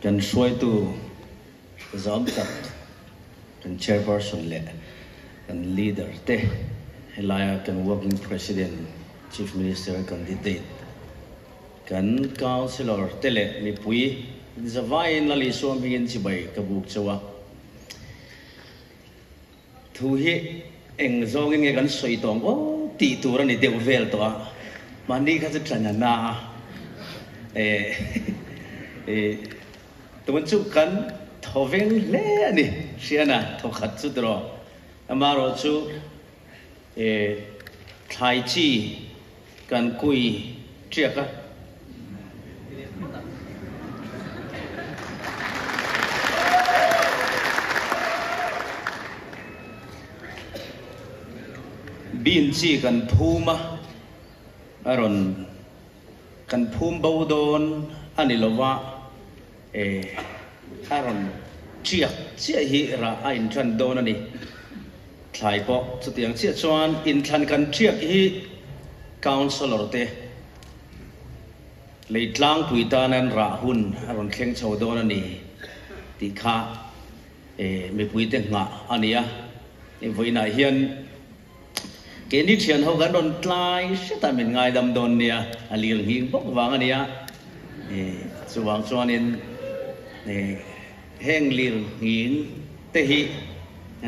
Kan hruaitu zam tak kan Chairperson leh kan Leader te helaia kan Working President, Chief Minister candidate, kan Councillor te leh mipui zavaiin Lal Isua hmingin chibai ka buk chauh a. Thu hi eng zawngin nge kan sawi tawng aw tih tur a ni deuh vel tawh a, mahni kha chu ṭan a na a, eh tun chu kan thaw veng hle a ni, hriana thaw khat chu tiraw, amaherawh chu eh thlai chi kan kui ṭiak a. Bean chi kan phum a, a rawn kan phum bo dawn a ni lova, eh a rawn ṭiak chiah hi rah a inṭan dawn a ni. Thlai pawh chutiang chiah chuan inthlan kan ṭiak hi Councillor te Lei tlangpui tan an rah hun a rawn thleng chho dawn a ni tih kha mipuite nghah a ni a. Vawiinah hian keini thian ho kan rawn tlai hret a, min ngaidam dawn nia, a lir nghing bawk vang a nia. Chuvang chuanin heng lir nghing te hi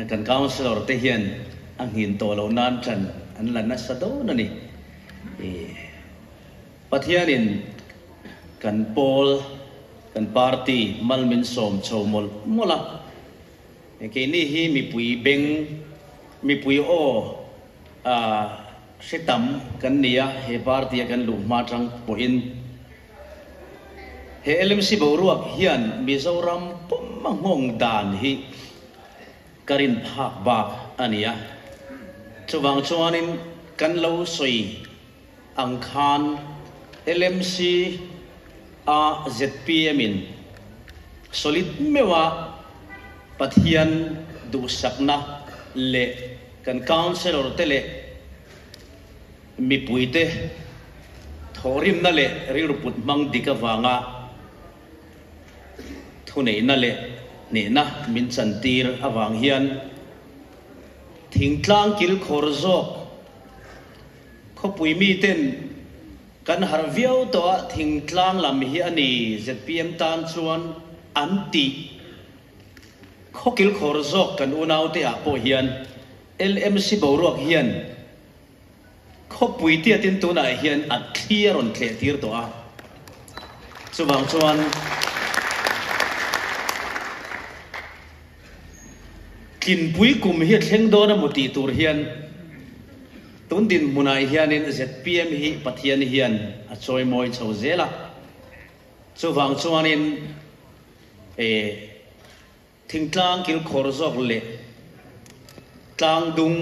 kan councillor te hian a nghin tawh loh nan ṭan an la nasa dawn a ni. Pathianin kan pawl, kan party mal min sawm chho mawlh mawlh a. Keini hi mipui beng, mipui aw a hre tam kan ni a, he party a kan luh hma tang pawhin he LMC boruak hian Mizoram pum a nghawng dan hi ka rin phak bak a ni a. Chuvang chuanin kan lo sawi ang khan LMC a zpm in solid meuha Pathian duhsakna leh kan councellor te leh mipuite thawhrimna leh rilru put hmang dik avanga thuneihna leh hnehna min chantir avang hian thingtlang kilkhawr zawk Khawpui miten kan harh viau tawh a, thingtlang lam hi a ni zpm tan chuan an tih. Khawkilkhawr zawk kan unaute ah pawh hian LMC boruak hian khawpui tiatin tunah hian a thli a rawn tleh tir tawh a. Chuvang chuan Tlinpui kum hi a thleng dawn a maw tih tur hian tun dinhmunah hianin zpm hi Pathian hian a chawimawi chho zel a. Chuvang chuanin eh thingtlang kilkhawr zawk leh tlangdung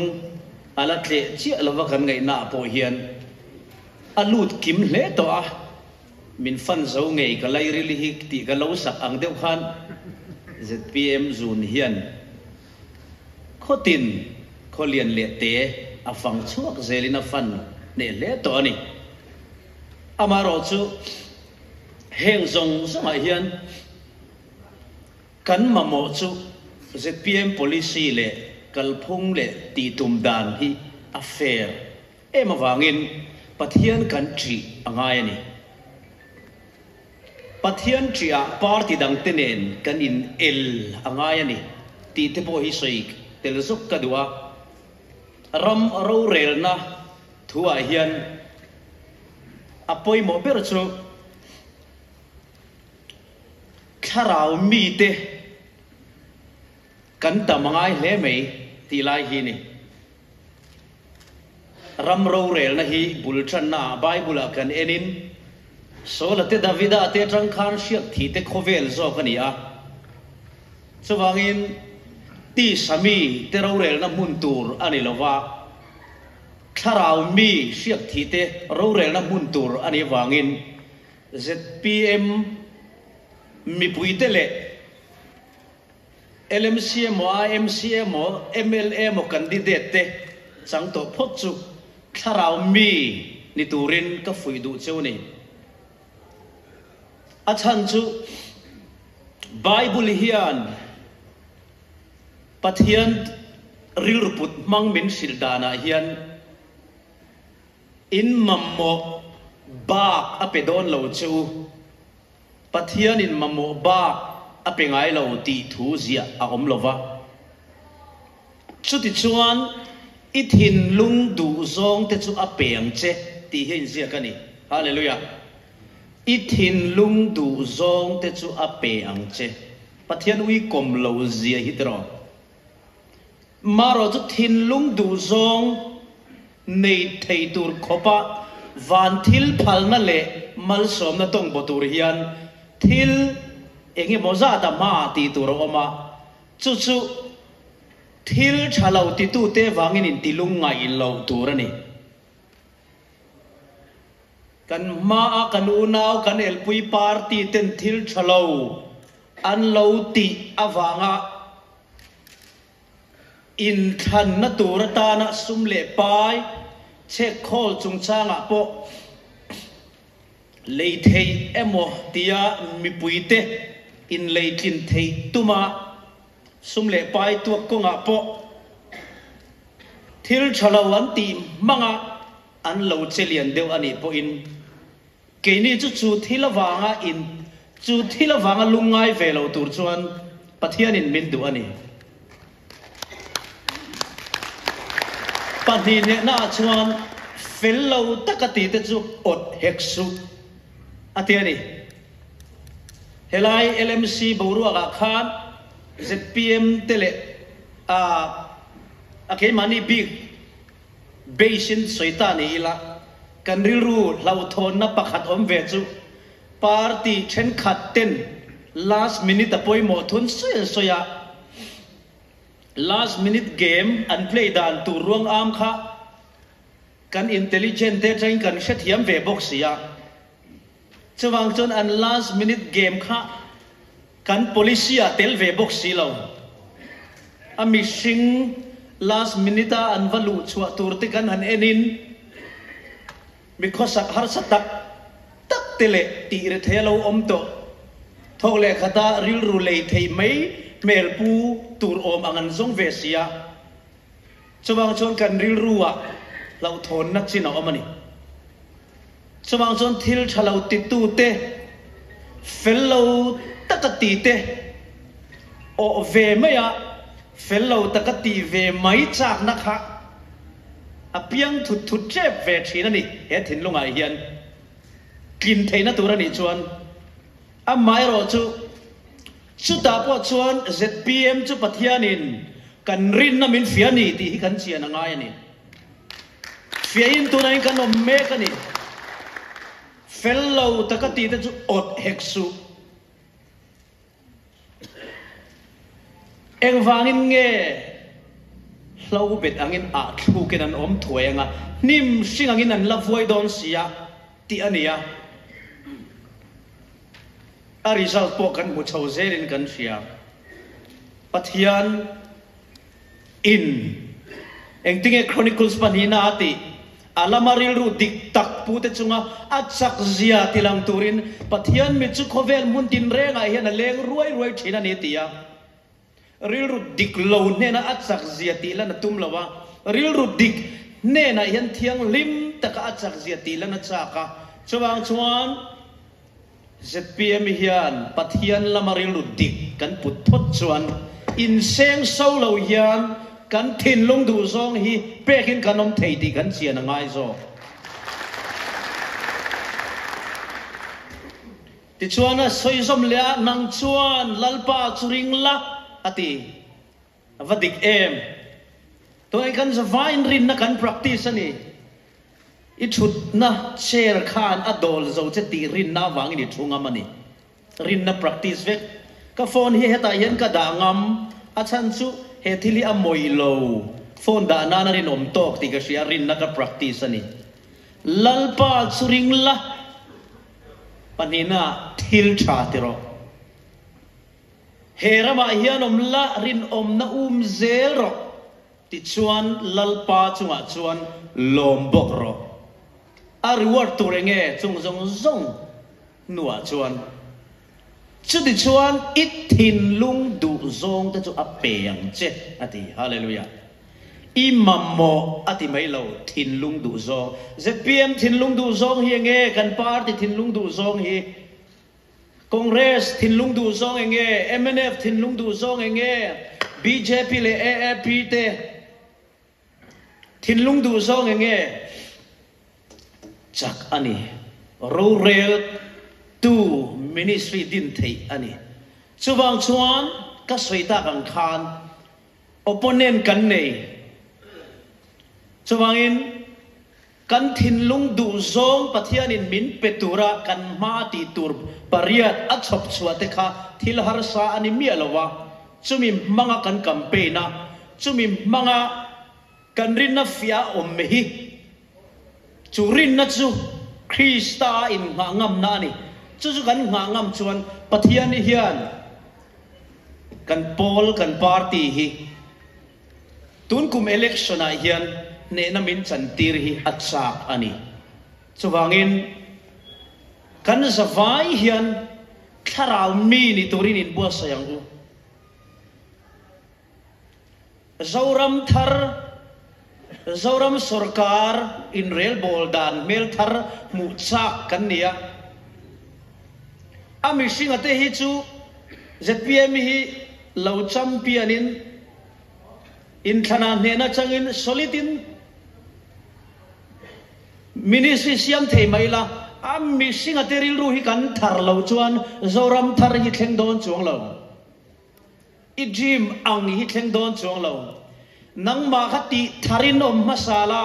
a la tleh chiah lova kan ngaihnaah pawh hian a lut kim hle tawh a. Min fan zo ngei ka lairil hi tih ka lo sak ang deuh khan zpm zun hian khawtin khawlian leh te a fang chhuak zelin a fan hneh hle tawh a ni. Amaherawh chu heng zawng zawngah hian kan mamawh chu zpm policy leh kalphung leh tihtum dan hi a fair Em avangin Pathian kan ṭih a ngai a ni. Pathian ṭihah party dangte nen kan in el a ngai a ni tih te pawh hi sawi tel zawk ka duh a. Ram rorelna thuah hian a pawimawh ber chu thlarau mite kan tam a ngai hle mai tih lai hi ni. Ram rorelna hi bul tannaah Bible-ah kan enin Saula te Davida te atang khan hriak thih te khawvel zawk a ni a. Chuvangin tisa mi te rorelna hmun tur a ni lova, thlarau mi hriak thih te rorelna hmun tur a nih avangin zpm mipuite leh LMC emaw, IMC emaw, mla emaw candidate te chang tawh phawt chu thlarau mi ni turin ka fuih duh cheu ni. A chhan chu. Bible hian Pathian rilru put hmang min hrilh danah hian in mamawh bak a pe dawn lo che u. Pathianin mamawh bak a pe ngai lo tih thu ziah a awm lo va. Chutichuan, i thinlung duhzawngte chu a pe ang che tih hi a inziak a ni. Hallelujah! I thinlung duhzawngte chu a pe ang che. Pathian uikawm lo zia hi tiraw? Marawh chu thinlung duhzawng nei thei tur khawpa van thil phalna leh malsawmna tawng baw tur hian thil eng emaw zat a hma tih tur a awm a, chu chu thil tha lo titute vangin intilung ngaih loh tur a ni. Kan hmaa kan unau kan elpui party ten thil tha lo an lo tih avanga inthlanna tur atana sum leh pai chhek khawl chungchangah pawh lei theih emaw tia mipuite inleitlin theih tuma Sum leh pai tuak kawngah pawh thil tha lo an tih hmanga an lo che lian deuh a nih pawhin keini chu chu thil avanga in chu thil avanga lungngai ve lo tur chuan Pathianin min duh a ni. Pahnihnehnaah chuan fel lo taka tite chu awt hek suh a ti a ni. Helai LMC boruakah khan zpm te leh a a keimahni bik base in sawi ta ni ila, kan rilru hlauhthawnna pakhat awm ve chu party thenkhat ten last minute a pawimawh thun sawi an sawi a, last minute game an play dan tur ruang am kha kan intelligent te atangin kan hrethiam ve bawk si a. Chuvang chuan an last minute game kha kan policy ah tel ve bawk si lo. A mihring last minute a an va luh chhuah tur te kan han en in mi khawsak harsa tak tak te leh tih ri thei a lo awm tawh. Thawk leh khata rilru lei thei mai hmel pu tur awm ang an zawng ve si a. Chuvang chuan kan rilru ah hlauhthawnna chin a awm a ni. Chuvang chuan thil tha lo titute, fel lo taka tite awh ve mai a, fel lo taka tih ve mai chakna kha a piang thut thut tep ve thin a ni. He thinlungah hian tlin theihna tur a nih chuan amaherawh chu chutah pawh chuan zpm chu Pathianin kan rinna min fia a ni tih hi kan chian a ngai a ni. Fiahin tunah kan awm mek a ni. Fel lo taka tih te chu awt hek suh. Engvangin nge hlo bet angin ah thlukin an awm thuai anga hnim hring angin an la vuai dawn si a tih a ni a. A result pawh kan hmu chho zelin kan hria. Pathian. In. Engtinge Chronicles pahnihna a tih? A lama rilru dik tak pute chunga a chak zia ti lang turin Pathian mit chu khawvel hmun tinrengah hian a leng ruai ruai thin a ni ti a. Rilru dik lo hnena a chak zia tih lan a tum lo a, rilru dik hnenah hian thianghlim taka a chak zia tih lan a chak a. Chuvang chuan. Zpm hian Pathian lama rilru dik kan put phawt chuan inseng so lo hian kan thinlung duh zawng hi pekin kan awm thei tih kan chian a ngai zawk. Tichuan a sawi zawm leh a, Nang chuan Lalpa chu ring la, a ti. A va dik em? Tunah kan zavaiin rinna kan practice a ni. I thutna chair khan a dawl zo che tih rinna avangin i thu ngam a ni. Rinna practice vek. Ka phone hi hetah hian ka dah ngam. A chhan chu he thil hi a mawi lo. Phone dah nan a rinawm tawk tih ka hria, rinna ka practice a ni. Lalpa chu ring la, pahnihna thil tha ti rawh. He ramah hian awm la, rinawmna um zel rawh, tichuan Lalpa chungah chuan lawm bawk rawh. A reward tur enge chung zawng zawng hnuah chuan? Chutichuan i thinlung duh zawng te chu a pe ang che, a ti. Hallelujah. I mamawh a ti mai lo, thinlung duh zawng. Zpm thinlung duh zawng hi enge? Kan party thinlung duh zawng hi? Congress thinlung duh zawng enge? Mnf thinlung duh zawng enge? Bjp leh AAP te thinlung duh zawng enge? Chak a ni. Rorel tu ministry din theih a ni. Chuvang chuan ka sawi tak ang khan Opponent kan nei. Chuvangin, kan thinlung duhzawng Pathianin min pe tura kan hma tih tur pariat a chhawp chhuah te kha thil harsa a ni miah lo a, chumi hmanga kan campaign a, chumi hmanga kan rinna fiah a awm hi, chu rinna chu Krista a innghah ngamna a ni. Chu chu kan nghah ngam chuan Pathian hian Kan pawl, kan party hi tun kum election ah hian hnehna min chantir hi a chak a ni. Chuvangin kan zavai hian thlarau mi ni turin inbuatsaih ang u. Zoram thar, Zoram sorkar inrelbawl dan hmel thar hmuh chak kan ni a. A mihringa te hi chu zpm hi lo champion in inthlanah hnehna changin solid in ministry siam thei mai la, a mihringa te rilru hi kan thar lo chuan Zoram thar hi thleng dawn chuang lo. I dream ang hi thleng dawn chuang lo. Nangmah kha tih tharin awm hmasa la.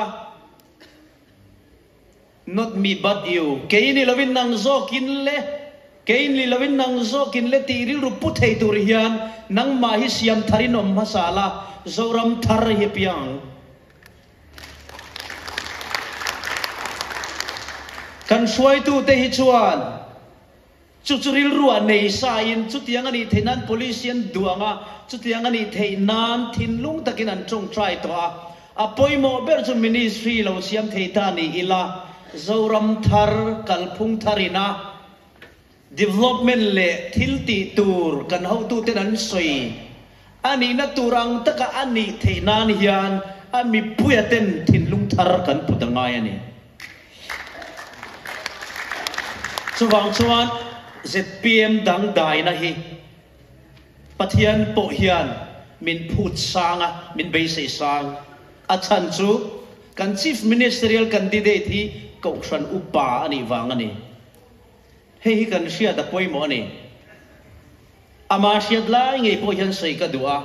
Not me but you, kei ni lovin nang zawkin le, kei ni lovin nang zawkin le tih rilru pu thei tur hian nangmah hi siam tharin awm hmasa la, Zoram thar hi piang ang. Kan hruaitute hi chuan. Chu chu rilruah nei sain chutiang a nih theih nan police an duang a, chutiang a nih theih nan thinlung takin an tawngtai tawh a. A pawimawh ber chu ministry lo siam thei ta ni ila, Zoram thar, kalphung thar ina development leh thil tih tur kan hotuten an sawi a nihna tur ang taka a nih theih nan hian a mipuia ten thinlung thar kan put a ngai a ni. Chuvang chuan zpm dangdaina hi Pathian pawh hian min phut sang a, min beisei sang. A chhan chu kan Chief Ministerial candidate hi Kohhran upa a nih vang a ni. Hei hi kan hriat a pawimawh a ni. Ama hriat lai ngei pawh hian sawi ka duh a.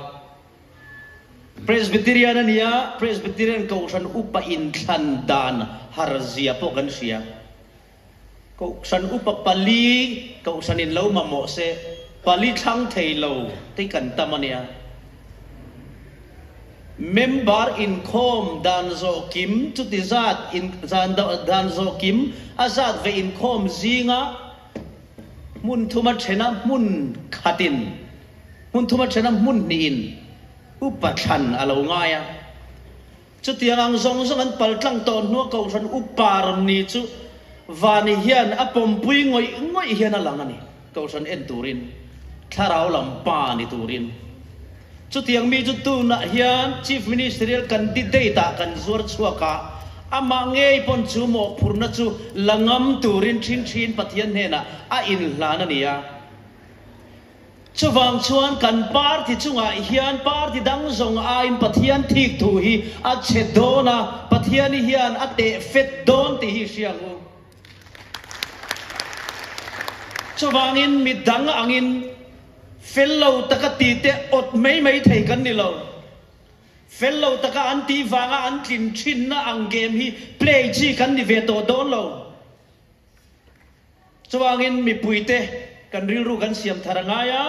Presbyterian a nia, Presbyterian Kohhran upa inthlan dan har zia pawh kan hria. Kohhran upa pali Kohhran in lo mamawh se, pali thlang thei lo te kan tam a nia. Member inkhawm dan zawh kim chuti zat in dan zawh kim a zat ve inkhawm zinga hmun thuma thena hmun khatin Hmun thuma thena hmun hnihin upa thlan a lo ngai a. Chutiang ang zawng zawng an pal tlang tawh hnua Kohhran upa rawn ni chu Vani hian a pawmpui ngawih ngawih hian a lang a ni, Kohhran en turin, thlarau lam pa ni turin. Chutiang mi chu tunah hian Chief Ministerial candidate ah kan zuar chhuak a, amah ngei pawn chu mawhphurhna chu la ngam turin thin thin Pathian hnenah a inhlan a ni a. Chuvang chuan kan party chungah hian party dang zawng aiin Pathian thik thu hi a che dawn a, Pathian hian a teh fet dawn tih hi hria ang u. Chuvangin mi dang angin fel lo taka ti te awt mai mai thei kan ni lo. Fel lo taka an tih vanga an tlin thinna ang game hi play chi kan ni ve tawh dawn lo. Chuvangin mipuite kan rilru kan siam thar a ngai a,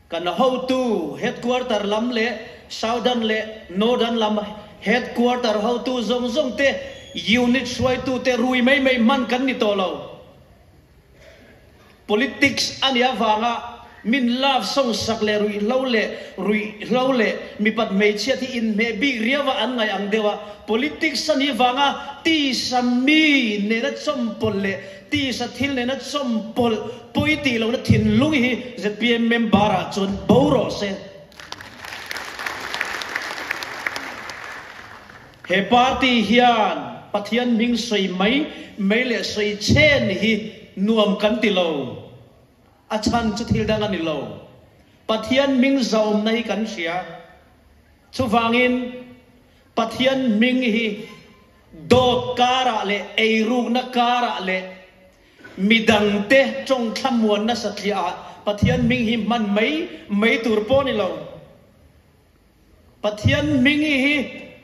kan hotu headquarter lam leh Southern leh Northern lam headquarter hotu zawng zawng te, unit hruaitute rui mai mai hman kan ni tawh lo. Politics a nih avanga. Min love song sak leh ruihhlo leh ruihhlo leh mipat hmeichhiat hi inhmeh bik riau a an ngaih ang deuh a, politics a nih vanga tisa mi nena chawmpawlh leh tisa thil nena chawmpawlh pawi tih lohna thinlung hi zpm member ah chuan bo rawh se. He party hian Pathian hming sawi mai mai leh sawi chen hi nuam kan ti lo. A chhan chu thil dang a ni lo. Pathian hming zahawmna hi kan hria. Chuvangin, Pathian hming hi dawt karah leh eirukna karah leh midangte tawng thlamuanna satliahah Pathian hming hi hman mai mai tur pawh a ni lo. Pathian hming hi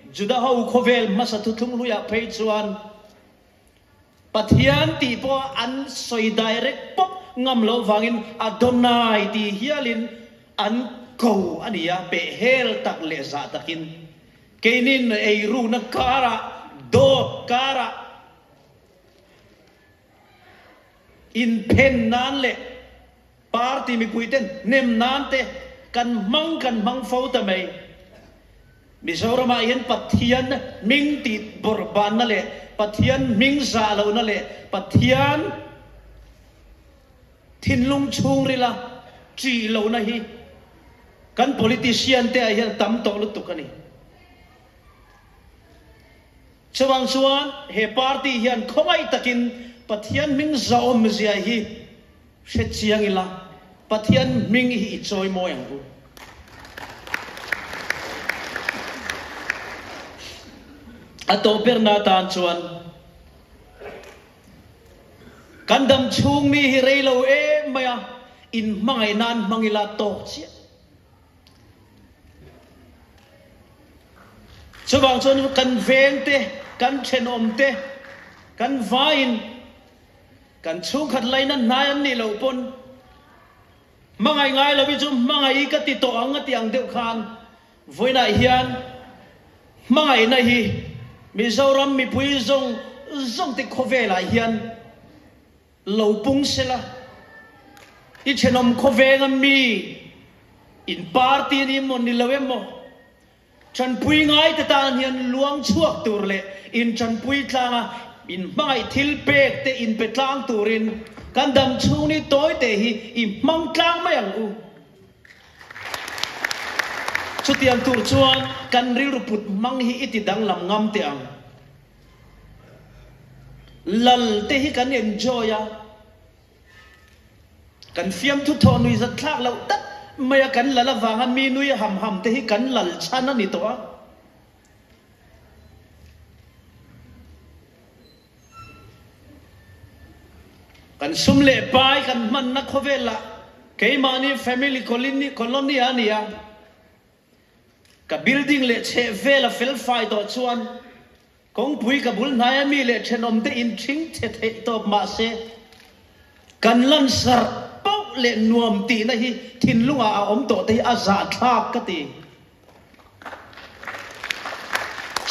Juda ho khawvel hmasa thuthlung hluiah phei chuan Pathian tih pawh an sawi direct pawp ngam loh vangin Adonai ti hialin an ko a ni a, pehhel tak leh zah takin. Keinin eirukna karah, dawt karah inphen nan leh party mipuiten hnem nan te kan hmang kan hmang fo ta mai. Mizoramah hian Pathian hming tih bawrhbanna leh Pathian hming zah lohna leh Pathian thinlung chhungrila ṭih lohna hi kan politician te ah hian a tam tawh lutuk a ni. Chuvang chuan he party hian khawngaih takin Pathian hming zahawmzia hi Hre chiang ila, Pathian hming hi i chawi mawi ang u. A tawh berna atan chuan kan dam chhung mi hi rei lo em mai a, in hmangaih nan hmang ila tawk chiah. Chuvang chuan kan veng te, kan thenawm te, kan vaiin Kan chhungkhat laina hnai an nih loh pawn hmangaih ngai lo hi chu hmangaih ka ti tawh ang a ti ang deuh khan vawiinah hian hmangaihna hi Mizoram mipui zawng zawng te khawvelah hian lo pung sela i thenawm khawvenga mi in party a ni emaw ni lo emaw Ṭanpui ngaite tan hian luang chhuak tur leh inṭanpui tlanga inhmangaih thil pek te inpe tlang turin kan dam chhung ni tawi te hi i hmang tlang mai ang u. Chutiang tur chuan kan rilru put hmang hi i ti danglam ngam teh ang. Lal te hi kan enjoy a. Kan fiamthu thawh nui zat thlak loh tak mai a kan lal avanga mi nui ham ham te hi kan lal chhan a ni tawh a. Kan sum leh pai kan hmanna khawvelah keimahni family colony a ni a, ka building leh chheh vel a felfai tawh chuan Kawngpui ka bul hnai a mi leh thenawm te in ṭhing chhe theih tawp mah se, kan lansarh pauh leh nuam tihna hi thinlungah a awm tawh te hi a zahthlak ka ti.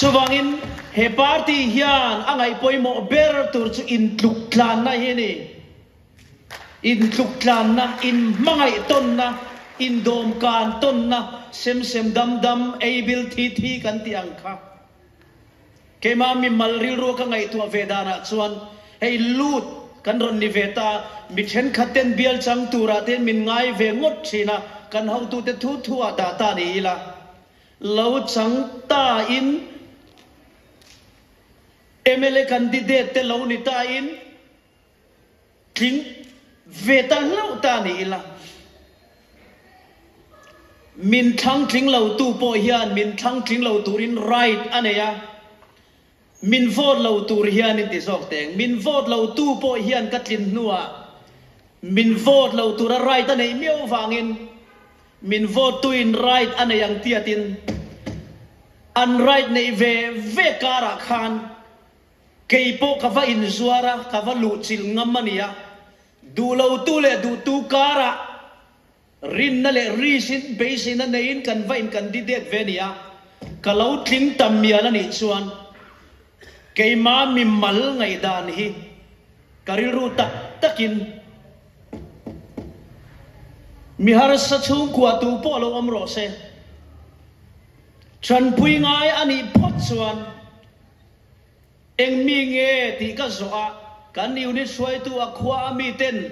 Chuvangin he party hian a ngaih pawimawh ber tur chu intluktlanna hi a ni. Intluktlanna, inhmangaih tawnna, indawmkan tawnna, sem sem dam dam, ei bil thi thi kan tih ang kha. Keimah mimal rilru ka ngaihtuah ve danah chuan hei lut kan rawn ni ve ta, mi thenkhat ten bial chang turah te min ngai ve ngawt thin a, kan hotute thu thu ah dah ta ni ila, lo chang ta in mla candidate te lo ni ta in, Tling ve ta hlauh ta ni ila, min thlang tling lo tu pawh hian min thlang tling lo turin right a nei a, min vote lo tur hian in ti zawk teng. Min vote lo tu pawh hian ka tlin hnuah min vote lo tura right a neih miau vangin min vote tuin right a nei ang tiatin an right neih ve ve karah khan Kei pawh ka va inzuar a, ka va luhchilh ngam a nia. Duh lotu leh duhtu karah rinna leh risin beiseina neiin kan va in-candidate ve nia. Ka lo tling tam mial a nih chuan keima mimal ngaihdan hi ka rilru tak takin. Mi harsa chhungkua tu pawh lo awm rawh se. Tanpui ngai a nih phawt chuan eng mi nge tih ka zawh a, kan unit hruaitu a khua a miten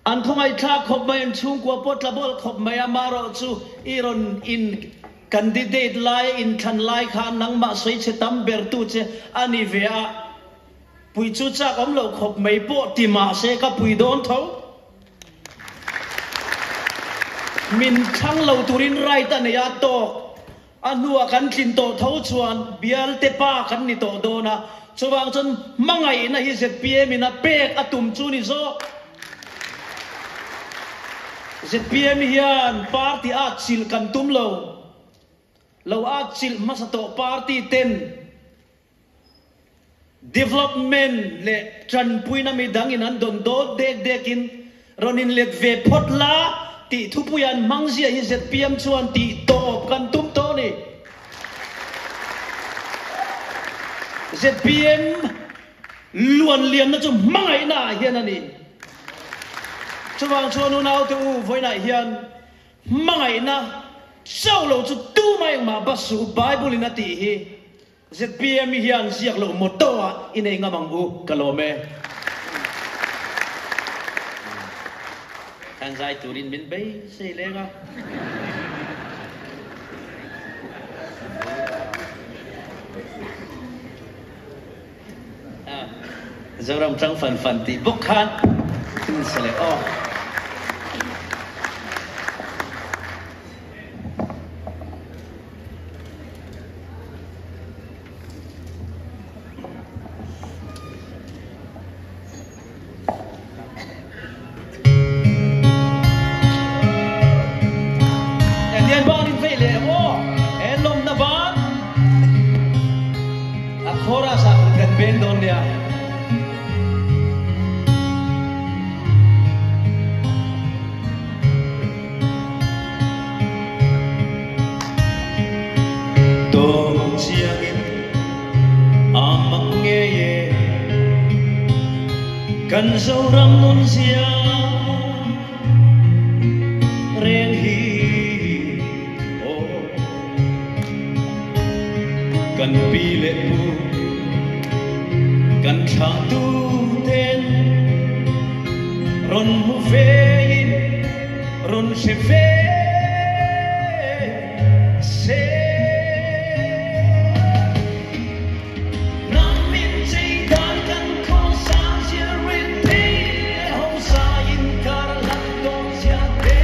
an khawngaihthlak khawp mai, an chhungkua pawh tla bawl khawp mai a, marawh chu i rawn in candidate lai, inthlan lai khan nangmah sawichhe tam ber tu che a ni ve a, pui chu chak awm lo khawp mai pawh ti mahse ka pui dawn tho. Min thlang lo turin right a nei a, tawk a hnuah kan tlin tawh tho chuan bialte pa kan ni tawh dawn a, chuvang chuan hmangaihna hi zpm in a pek a tum chu ni zawk. Zpm hian party a chilh kan tum lo, lo a chilh hmasa tawh party ten Development leh tanpuina midangin an dawn dawt dek dekin rawn inlet ve phawt la tih thupui an hmang ziah hi zpm chuan tih tawp kan tum tawh a ni. Zpm luanliamna chu hmangaihna ah hian a ni. Chuvang chuan unaute u vawiinah hian hmangaihna chauh lo chu tumah engmah basuh Bible in a tih hi Zpm hian ziak loh motto ah i nei ngam ang u, ka lawm e. Kan zai turin min beisei leng a. Zoram tang fan fan tih bawk khan in sa leh aw. Lian ban in vei leh maw he lawmna ban a chorus ah kan beng dawn nia. Tawng chiangin a mang ngei e, kan Zoram nun zia reng hi aw. Kan pi leh pu kan thlahtu ten rawn hmu ve in rawn hre ve se. Ram in chei dan kan khaw sang zia rin thei leh hausa inkar hlat dawn zia te.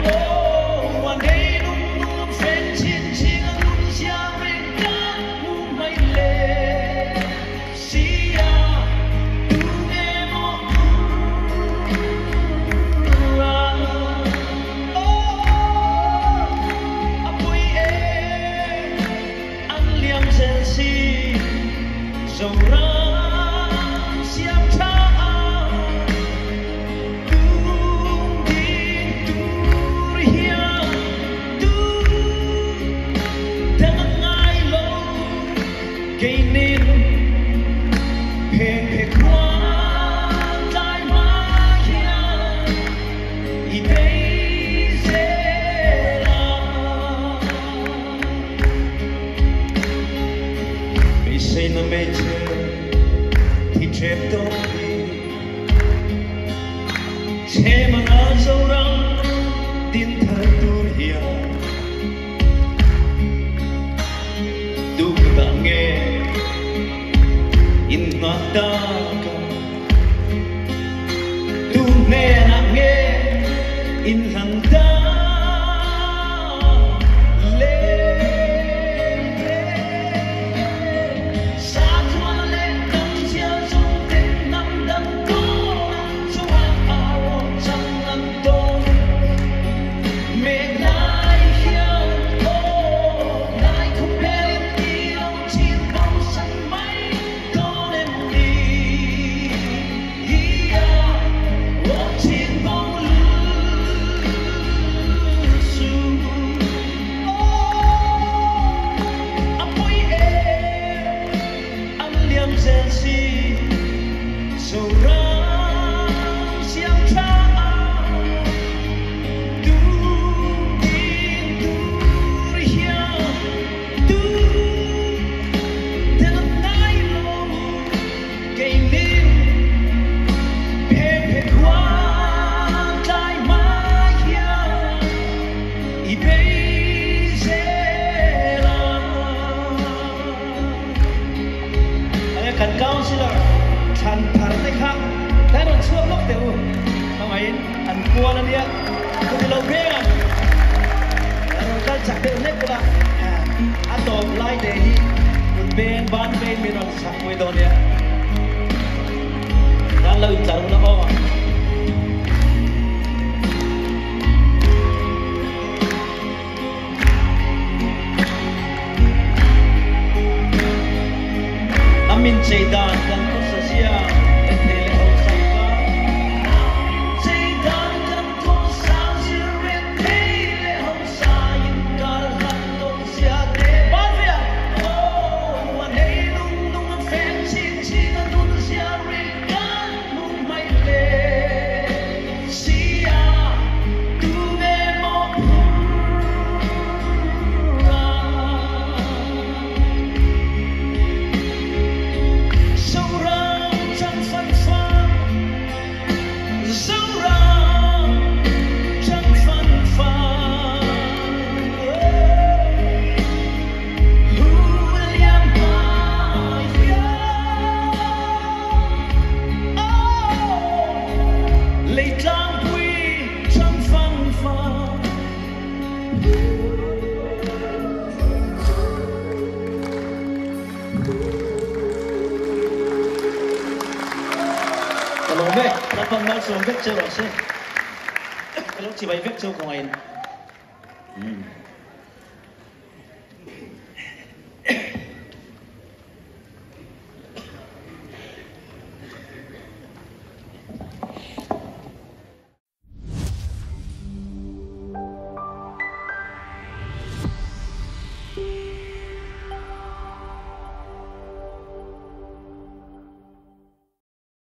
Aw, a nei lung nuam hreng chin chin a nun zia reng kan hmu mai le. Sia, tunge maw phur ang? Aw, a pui e, an liam zel si, Zoram siam tha ang, tung ding tur hian tu dang a ngai lo. Keinin phen phe khuan tlai hma hian i bei zel a. Beiseina hmeichhe thi ṭep tawp hi chhemana Zoram din thar tur hian Duhdah nge in nghah tak a, tu hnenah nge in pual a nia, chuti lo veng ang. Rawn kal chak deuh hlek ula, a tawp lai te hi kut beng ban veng min rawn chak pui dawn nia. Kan lo intlar hun a aw. A min chei dan kan khawsa zia e thei leh ho sang ka. Min chei dan kan khawsa zir e thei leh ho sa in kar hlat tawh zia te ban ve a. Aw an hei lung lung an feng ching ching a nun zia ri kan hmu mai hle si a. Tu nge maw phur a? Zoram chang fan fan, Zoram chang fan fan, William Maia, oh, Leitlangpui chang fan fan. Ka lawm e, Lalpan malsawm vek che rawh se. Ka lo chibai vek cheu kawngaiin.